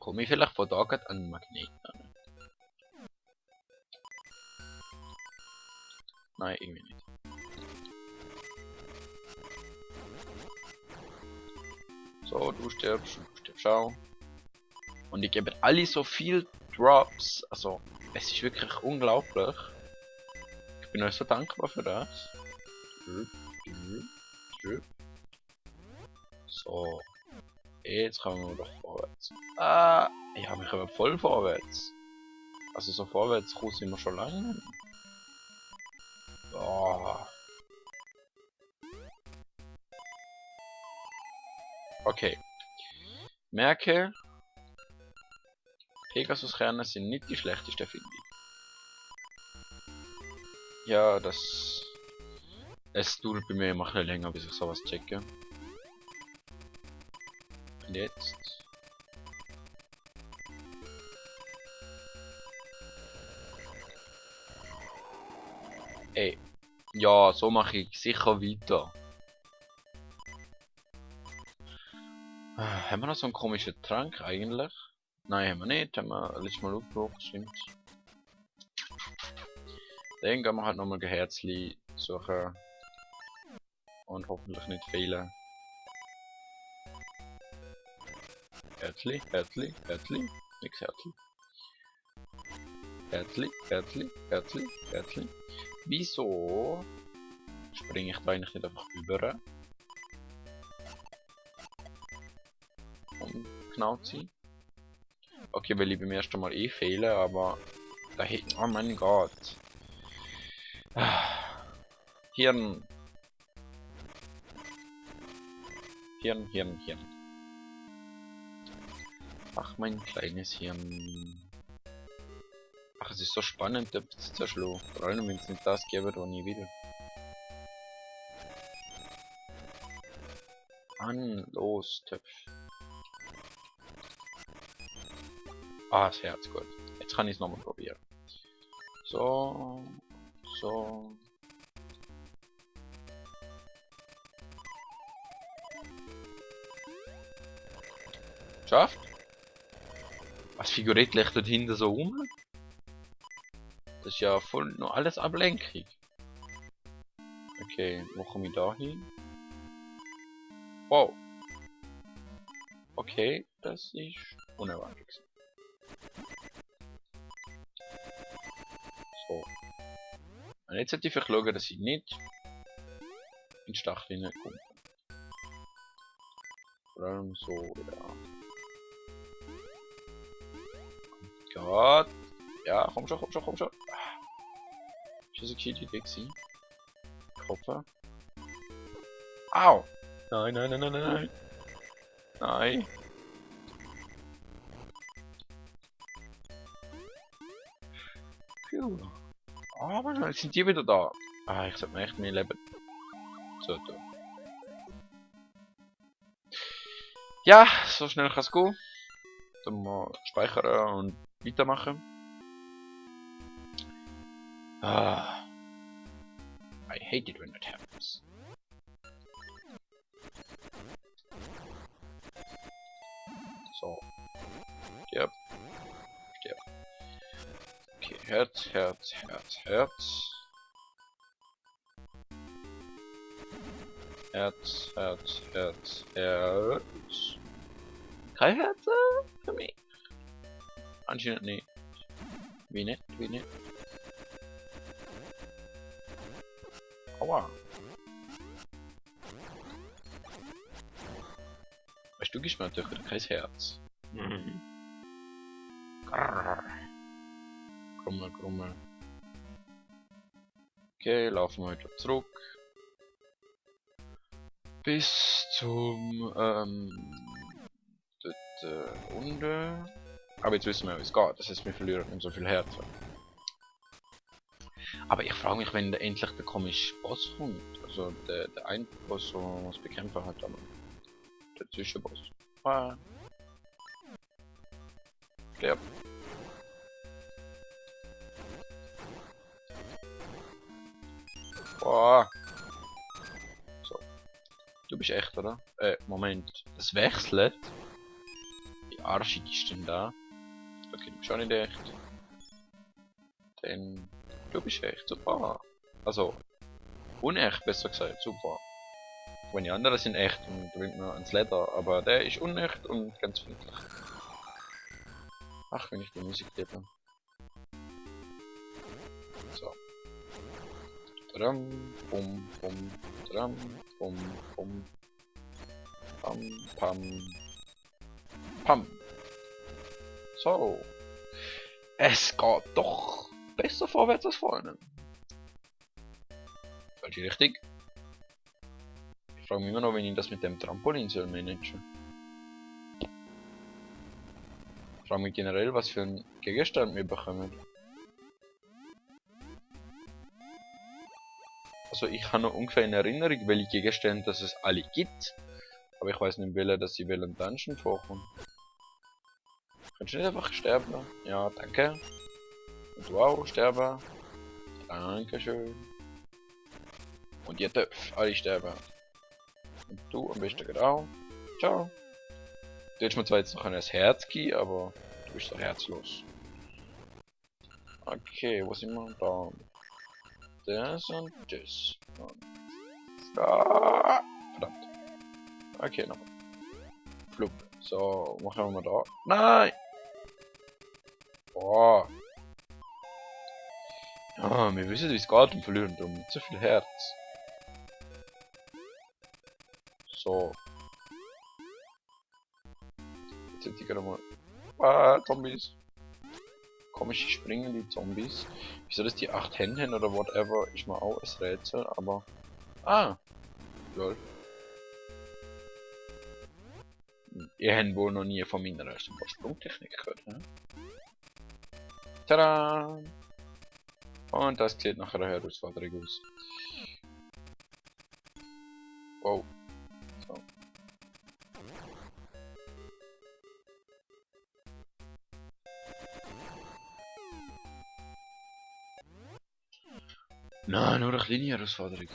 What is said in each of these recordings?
komme ich vielleicht von da gerade an den Magnet ran? Nein, irgendwie nicht. So, du stirbst auch. Und die geben alle so viel Drops. Also, es ist wirklich unglaublich. Ich bin euch so dankbar für das. So. Jetzt kommen wir doch vorwärts. Ah, ja, wir kommen voll vorwärts. Also so vorwärts sind wir schon lange. Oh. Okay. Merke, Pegasus-Kerne sind nicht die schlechtesten, finde ich. Ja, es dauert bei mir immer ein bisschen länger, bis ich sowas checke. Und jetzt. Ey. Ja, so mache ich sicher weiter. Haben wir noch so einen komischen Trank eigentlich? Nein, haben wir nicht. Haben wir letztes Mal aufgebraucht, stimmt. Dann gehen wir halt nochmal ein Herzli suchen. Und hoffentlich nicht fehlen. Herzli. Nix Herzli. Herzli. Wieso springe ich da eigentlich nicht einfach über? Um genau zu sein. Okay, weil ich beim ersten Mal eh fehle, aber da hinten. Oh mein Gott. Hirn. Ach, mein kleines Hirn. Ach, es ist so spannend, das zu zerschlagen. Vor allem, wenn es nicht das gäbe, was ich will. An, los, Töpf. Ah, das Herz, gut. Jetzt kann ich es nochmal probieren. So. Schafft? Was figuriert gleich dort hinten so rum? Das ist ja voll noch alles Ablenkung. Okay, wo komme ich da hin? Wow. Okay, das ist unerwartet. So. Und jetzt sollte ich vielleicht schauen, dass ich nicht in die Stachel hineinkomme. Vor allem so, ja. Gott. Ja, komm schon. Ist das eine gescheite Idee gewesen? Ich hoffe. Au! Nein. Nein. Phew. Aber dann sind die wieder da. Ah, ich sollte mir echt mehr Leben. So, da. Ja, so schnell kann es gehen. Dann mal speichern und weitermachen. Ah. I hate it when that happens. So. Stirb. Okay, Herz. Kein Herz für mich. Anscheinend nicht. Wie nicht? Aua. Weißt du, gibst mir natürlich wieder kein Herz. Krummel. Okay, laufen wir wieder zurück. Bis zum, dort unten. Aber jetzt wissen wir, wie es geht. Das heißt, wir verlieren nicht so viel Herzen. Aber ich frage mich, wenn endlich der komische Boss kommt. Also der eine Boss, der uns bekämpfen hat, aber der Zwischenboss. Ah. Sterb. Boah. So. Du bist echt, oder? Moment. Es wechselt? Wie arschig ist denn da? Okay, du bist auch nicht echt. Denn du bist echt super. Also, unecht besser gesagt, super. Wenn die anderen sind echt und bringt mir ans Leder, aber der ist unecht und ganz freundlich. Ach, wenn ich die Musik liebe. So. Tram, bum, bum, tram, bum, bum. Pam, pam. Pam. So. Es geht doch besser vorwärts als vorne. Falsche Richtung. Ich frage mich immer noch, wenn ich das mit dem Trampolin soll managen. Ich frage mich generell, was für einen Gegenstand wir bekommen. Also ich habe noch ungefähr in Erinnerung, welche Gegenstände dass es alle gibt. Aber ich weiß nicht, welche, dass sie welchen Dungeon vorkommen. Kannst du nicht einfach sterben? Ja, danke. Und du auch sterben. Dankeschön. Und ihr dürft alle sterben. Und du am besten auch. Ciao. Du hättest mir zwar jetzt noch ein Herz geben, aber du bist doch herzlos. Okay, wo sind wir da? Das und das. Und da. Verdammt. Okay, nochmal. Flup. So, machen wir mal da. Nein! Boah. Ah, wir wissen, wie es geht und verlieren darum zu viel Herz. So. Jetzt hätte ich gerade mal. Ah, Zombies. Komisch springen die Zombies. Wieso das die 8 Hände haben oder whatever, ist mir auch ein Rätsel, aber. Ah! Lol. Ihr habt wohl noch nie von meiner Sprungtechnik gehört, ne? Tada! Und das sieht nach einer Herausforderung aus. Wow. So. Nein, nur eine kleine Herausforderung.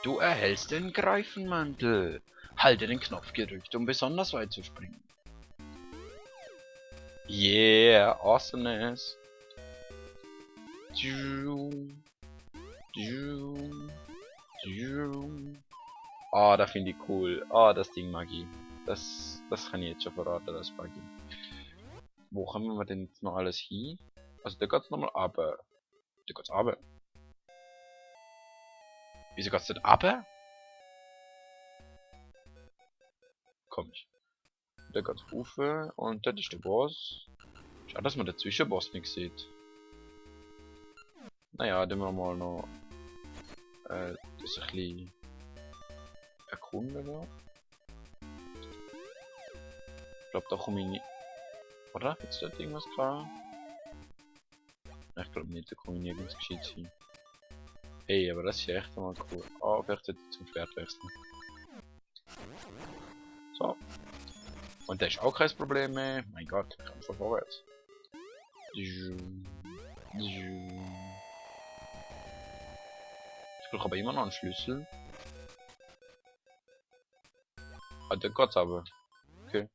Du erhältst den Greifenmantel. Halte den Knopf gedrückt, um besonders weit zu springen. Yeah, awesomeness. Ah, da finde ich cool. Ah, das Ding mag ich. Das kann ich jetzt schon verraten, das mag ich. Wo kommen wir denn jetzt noch alles hin? Also da geht's nochmal runter. Da geht's runter. Wieso geht's denn runter? Komisch. Da geht's rauf und das ist der Boss. Schade, dass man den Zwischenboss nicht sieht. Naja, dann wir mal noch das ein bisschen erkunden. Da. Ich glaube, da komme ich nicht. Oder? Jetzt dort irgendwas klar? Ich glaube nicht, da komme ich nirgends gescheit hin. Hey, aber das ist ja echt mal cool. Ah, vielleicht sollte ich zum Schwert wechseln. So. Und das ist auch kein Problem mehr. Mein Gott, ich kann von vorwärts. Ich brauche aber immer noch einen Schlüssel. Ah, der geht's aber. Okay.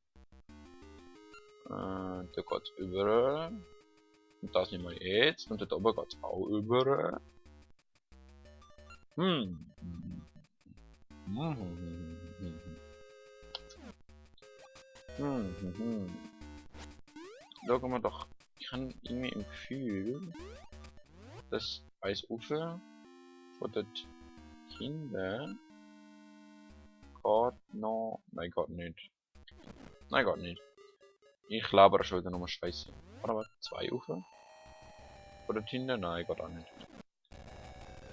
Der geht's über. Und das nehmen wir jetzt. Und dort oben geht's auch über. Hm. Schauen wir doch. Ich habe irgendwie im Gefühl, dass Eisufer von dort hinten geht noch. Nein, geht nicht. Nein, geht nicht. Ich labere schon wieder nochmal Scheiße. Warte mal, 2 Ufer? Von dort hinten? Nein, geht auch nicht.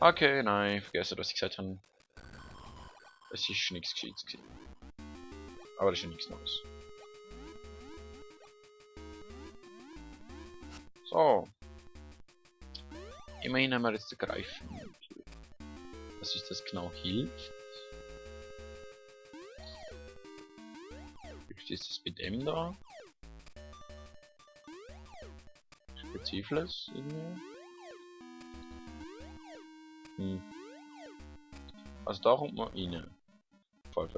Okay, nein, vergessen, was ich gesagt habe. Es ist nichts Gescheites gewesen. Aber das ist ja nichts Neues. So. Immerhin haben wir jetzt den Greifen. Was ist das genau hilft? Ist das mit dem da? Ich bezweifle es irgendwie. Also da kommt man rein. Voll.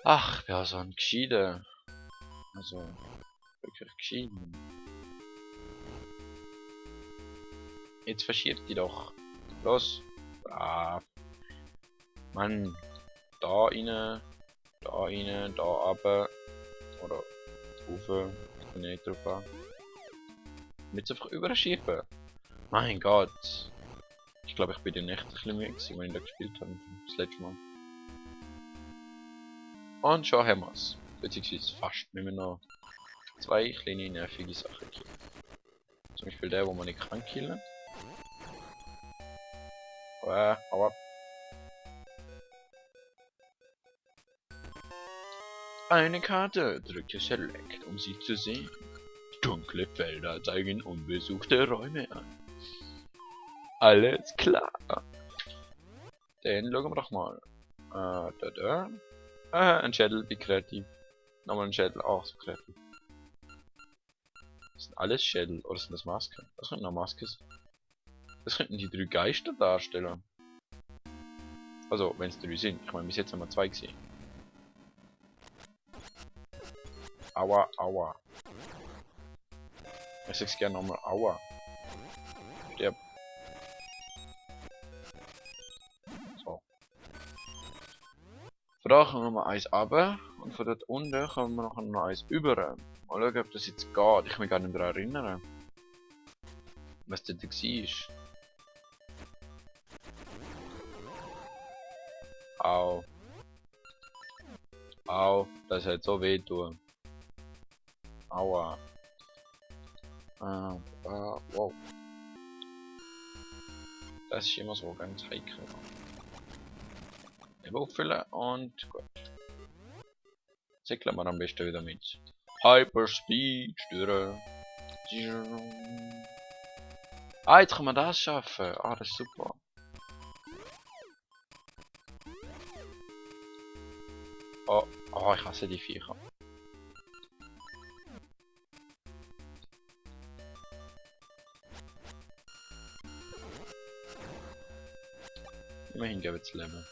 Ach, ja, so ein Gescheiter. Also, wirklich geschieden. Jetzt verschiebt die doch. Los. Ah. Mann. Da rein. Da rein. Da runter. Oder rauf. Ich bin nicht drauf an. Nicht einfach überschieben. Mein Gott. Ich glaube, ich bin dann echt ein bisschen müde gewesen, wenn ich da gespielt habe. Das letzte Mal. Und schon haben wir es. Beziehungsweise fast. Wir müssen noch 2 kleine nervige Sachen killen. Zum Beispiel der, wo man nicht kann killen. Aber. Eine Karte. Drücke Select, um sie zu sehen. Dunkle Felder zeigen unbesuchte Räume an. Alles klar. Dann schauen wir doch mal. Ein Schädel, wie kreativ. Nochmal ein Schädel, auch so kreativ. Das sind alles Schädel, oder sind das Masken? Das könnten auch Masken sein. Das könnten die 3 Geister darstellen. Also, wenn es 3 sind. Ich meine, bis jetzt haben wir 2 gesehen. Aua, aua. Ich sag's gerne nochmal, aua. Sterb. So. Von da kommen wir eins runter und von dort unten kommen wir noch eins über. Mal schauen, ob das jetzt geht. Ich kann mich gar nicht daran erinnern, was das da war. Au. Au, das hat so weh tun. Aua. Wow. Das ist immer so ganz heikel. Eben auffüllen und gut. Zickeln wir am besten wieder mit Hyperspeed durch. Ah, jetzt kann man das schaffen. Ah, das ist super. Oh, ich hasse die Viecher. Immerhin gäbe es Level.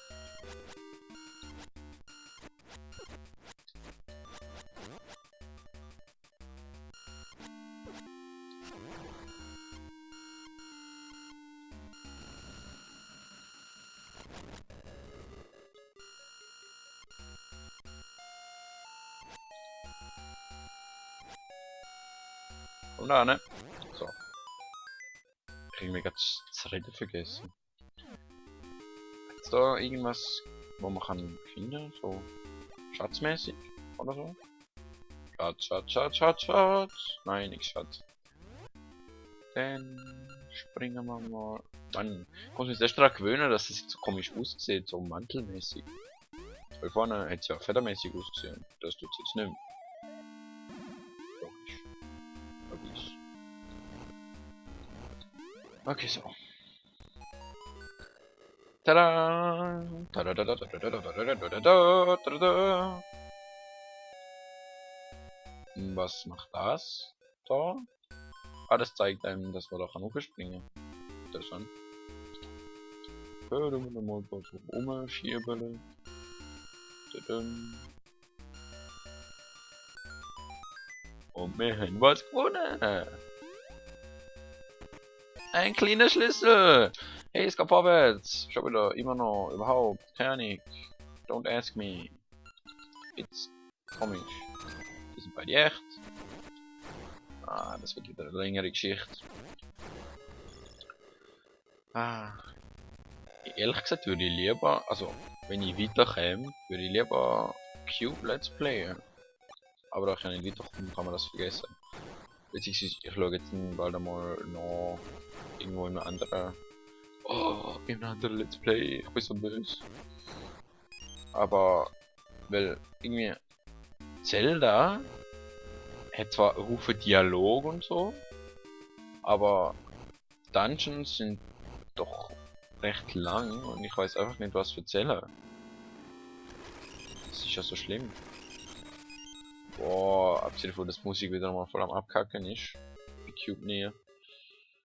Und da, ne? So. Ich habe mir gerade das Reden vergessen. Ist da irgendwas, wo man kann finden? So schatzmäßig oder so? Schatz. Nein, nicht Schatz. Dann springen wir mal. Mann, ich muss mich erst daran gewöhnen, dass es so komisch aussieht, so mantelmäßig. Weil vorne hat es ja federmäßig ausgesehen. Das tut es jetzt nicht mehr. Logisch. Okay, so. Tada! Was macht das? Da? Ah, das zeigt einem, dass wir da hochspringen. Interessant. Können wir mal so rumschieben. Und wir haben was gewonnen! Ein kleiner Schlüssel! Hey, es geht vorwärts! Schon wieder, immer noch, überhaupt, keine Ahnung. Don't ask me. It's komisch. Die sind beide echt. Ah, das wird wieder eine längere Geschichte. Ah. Ehrlich gesagt würde ich lieber, also wenn ich weiterkomme, würde ich lieber Cube Let's Playen. Aber da ich ja nicht weiterkomme, kann man das vergessen. Beziehungsweise ich schaue jetzt bald einmal noch irgendwo in einem anderen. Oh, in einem anderen Let's Play. Ich bin so böse. Aber weil irgendwie Zelda hat zwar einen Haufen Dialog und so, aber Dungeons sind doch recht lang und ich weiß einfach nicht, was erzählen. Das ist ja so schlimm. Boah. abgesehen davon, dass die Musik wieder mal voll am Abkacken ist. Bei Cube nie.